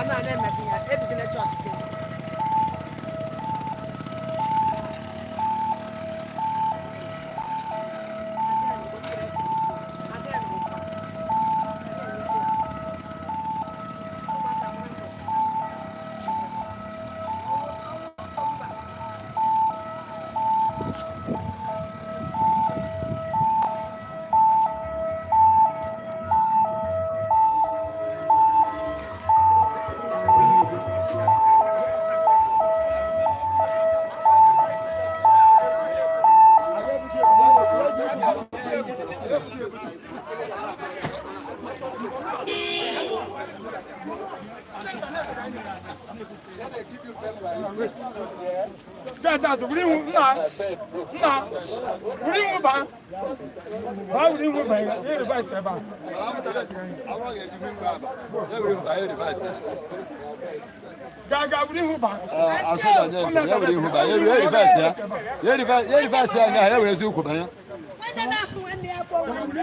Ebe a na-emeghị ya, ebigina chọọchị kemgbe. Nwanne na-ahụ nwanne ya bụ nwanne.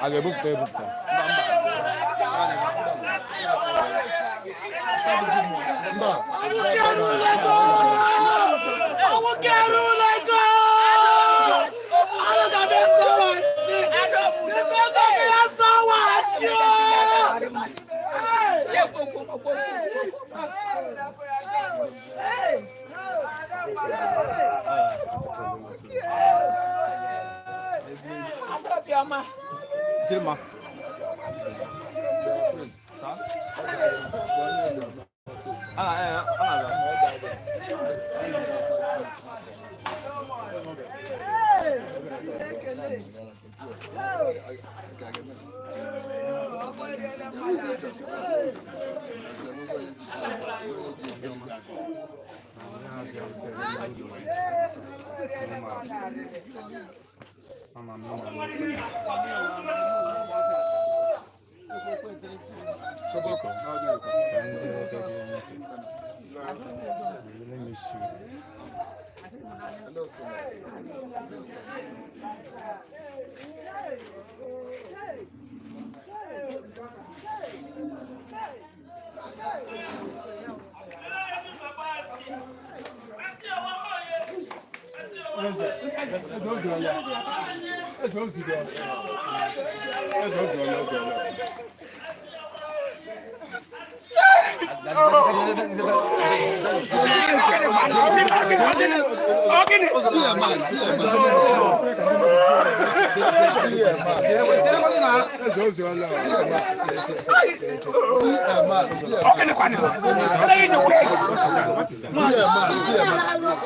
A ga-ebupụta ebupụta. Jiri ma.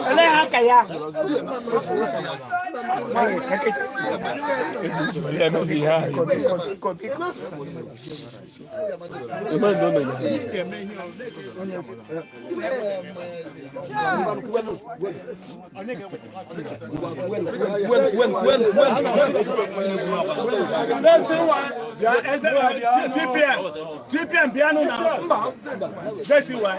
Ele aka ya. TPM, TPM bịanụ na Jesi wa.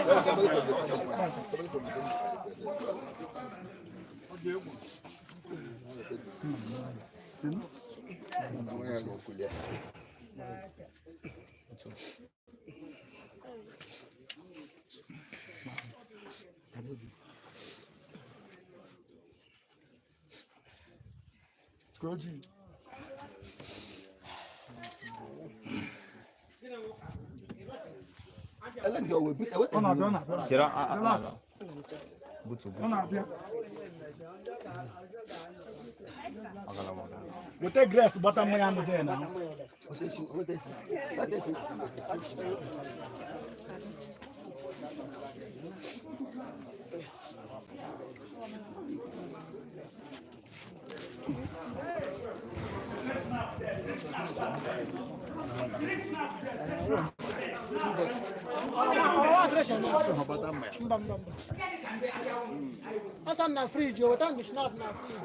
Chere a butu butu. Weta grace gbata mmanya ahụ dị na. Mba mba mba. Ọsọ na friji, weta mgbe snap na friji.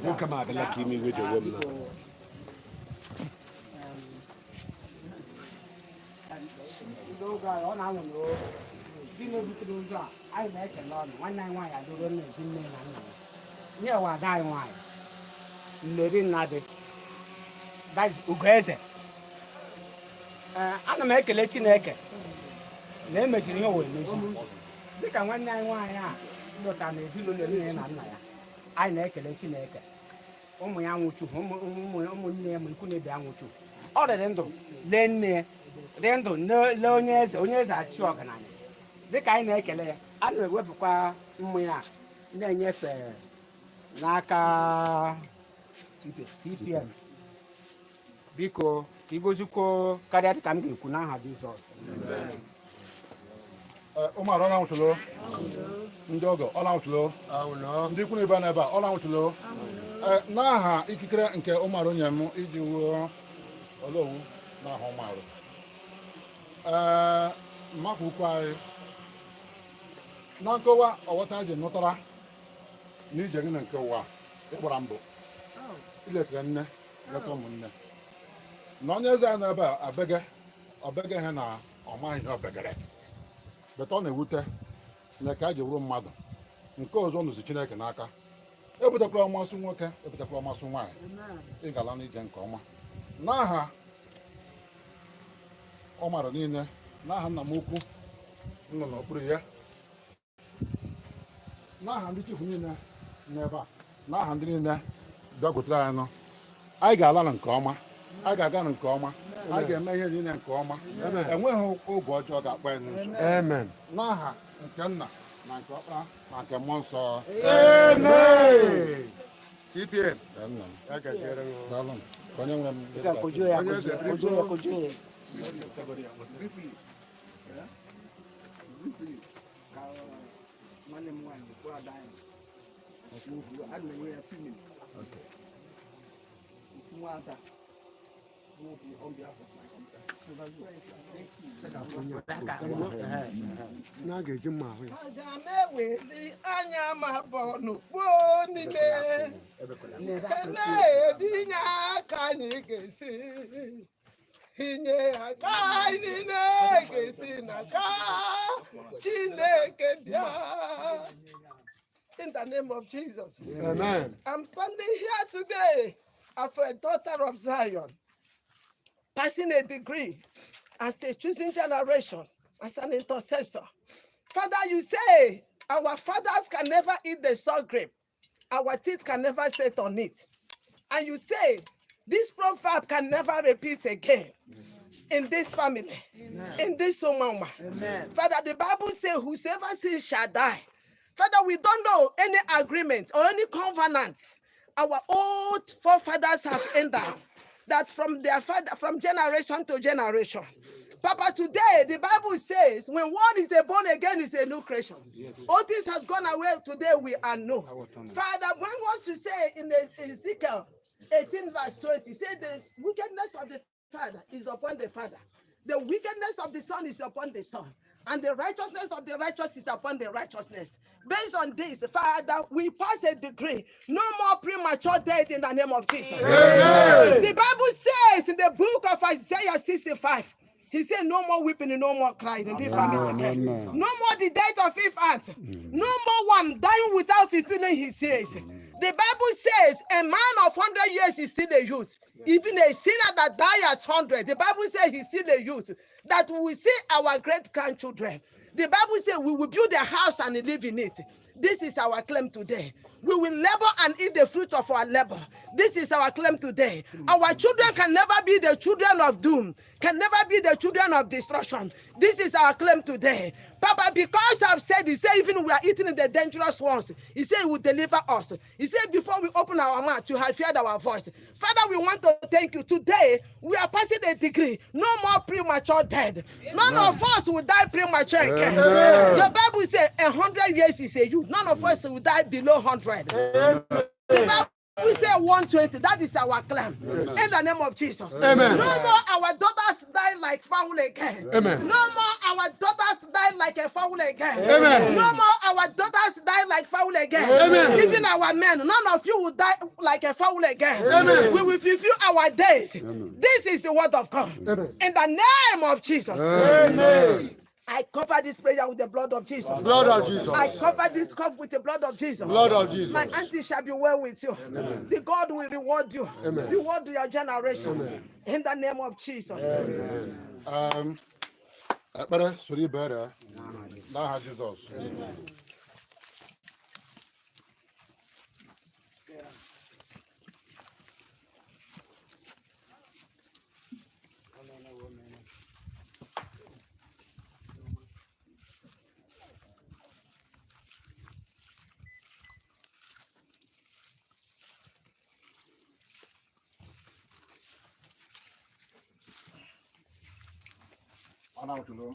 Nwoke m abịala ka ime iwe ji onwe m na N'oge a, ọ na-anwụ n'o. Ndị na-ebutere ụzọ a, anyị na-eche n'ọnụ. Nwanne anyị nwaanyị adịgo na-ezi nne na nna ya. Nye wa ada anyị nwaanyị. Mmeri Nnadị. That is Ugoeze. Ee, ana m ekele Chineke na emechiri ihe ụwa emezi. Dịka nwanne anyị nwaanyị a lọtara n'ezinụlọ nne na nna ya, anyị na-ekele Chineke. Ụmụ ya nwụchu, ụmụ ụmụnne ya ma ikwu na ibe ya nwụchu. Ọ dịrị ndụ lee nne ya, dị ndụ lee onye eze, onye eze achị ọgaranya. Dịka anyị na-ekele ya, a na-ewepụkwa mmanya a na-enyefe n'aka TPM. Biko ka igozikwuo karịa dịka m ga-ekwu n'aha Jizọs. Ụmụarụ ọ na-anwụtụlo, ndị ọgọ ọ na-anwụtụlo, ndị ikwu na ibe n'ebe a ọ na-anwụtụlo. N'aha ikikere nke ụmụarụ nye m iji wuo olowu n'aha ụmụarụ. Ee, mmakwa ukwu anyị na nkọwa ọghọta ji nụtara n'ije gị na nke ụwa ịgbara mbọ iletere nne leta ụmụnne na onye eze anyị nọ ebe a abege ọbege ihe na ọ maghị ihe obegere beta ọ na-ewute na ka a ji wuru mmadụ nke ọzọ nụzi Chineke n'aka. Ebutekwara ọmasị nwoke, ebutekwara ọmasị nwaanyị, ị ga-ala n'ije nke ọma n'aha ọ mara niile, n'aha nna m ukwu nọ n'okpuru ya, n'aha ndị chifu niile n'ebe a, n'aha ndị niile bịakwutere anyị nọ. Anyị ga-ala na nke ọma, anyị ga-aga na nke ọma, anyị ga-eme ihe niile nke ọma, enweghị oge ọjọọ ga-akpọ anyị nso. Amen. N'aha nke nna na nke ọkpara na nke mmụọ nsọ. Amen. TPM. Nna m. Ya gaziere gị. Daalụ m. Ka onye nwe m. Dịka kojuo ya, kojuo ya, kojuo ya. Nwanne m nwaanyị kwuo ada anyị okwu, ana m enye ya 2 minutes. Ofu nwa ada nwoke on behalf of my sister. Na a ga-eji mma ahụ ya. Aga m eweli anya m abụọ n'ukpo niile elee ebe inye aka anyị ga-esi. Inye aka anyị niile ga-esi n'aka Chineke bịa. In the name of Jesus. Amen. I'm standing here today as a daughter of Zion, passing a degree as a choosing generation, as an intercessor. Father, you say our fathers can never eat the sour grape, our teeth can never set on it. And you say this proverb can never repeat again in this family, in this Omama. Father, the Bible says, whosoever sins shall die. Father, we don't know any agreement or any covenant our old forefathers have entered that from their father, from generation to generation. Papa, today the Bible says when one is a born again is a new creation. All this has gone away. Today we are new. Father, when once you say in the Ezekiel 18 verse 20, say the wickedness of the father is upon the father, the wickedness of the son is upon the son, and the righteousness of the righteous is upon the righteousness. Based on this, Father, we pass a decree: no more premature death in the name of Jesus. The Bible says in the book of Isaiah 65, he said, no more weeping and no more crying in this family. No more the death of infant. No more one dying without fulfilling his years. The Bible says a man of 100 years is still a youth. Even a sinner that died at 100, the Bible says he's still a youth. That we will see our great grandchildren. The Bible says we will build a house and live in it. This is our claim today. We will labor and eat the fruit of our labor. This is our claim today. Our children can never be the children of doom, can never be the children of destruction. This is our claim today. Papa, because I've said, he said, even we are eating the dangerous ones, he said, he will deliver us. He said, before we open our mouth, you have heard our voice. Father, we want to thank you. Today, we are passing a decree. No more premature death. None of us will die premature again. The Bible says 100 years is a youth. None of us will die below 100. The Bible say 120. That is our claim. In the name of Jesus. Amen. No more our daughters die like fowl again. Amen. No more our daughters die like a fowl again. Amen. No more our daughters die like fowl again. Amen. Even our men, none of you will die like a fowl again. Amen. We will fulfill our days. This is the word of God. Amen. In the name of Jesus. Amen. I cover this prayer with the blood of Jesus. Blood of Jesus. I cover this cup with the blood of Jesus. Blood of Jesus. My auntie shall be well with you. The God will reward you. Amen. Reward your generation. In the name of Jesus. Ekpere soro ibe ree n'aha Jizọs. Ọ na-awụtụlo.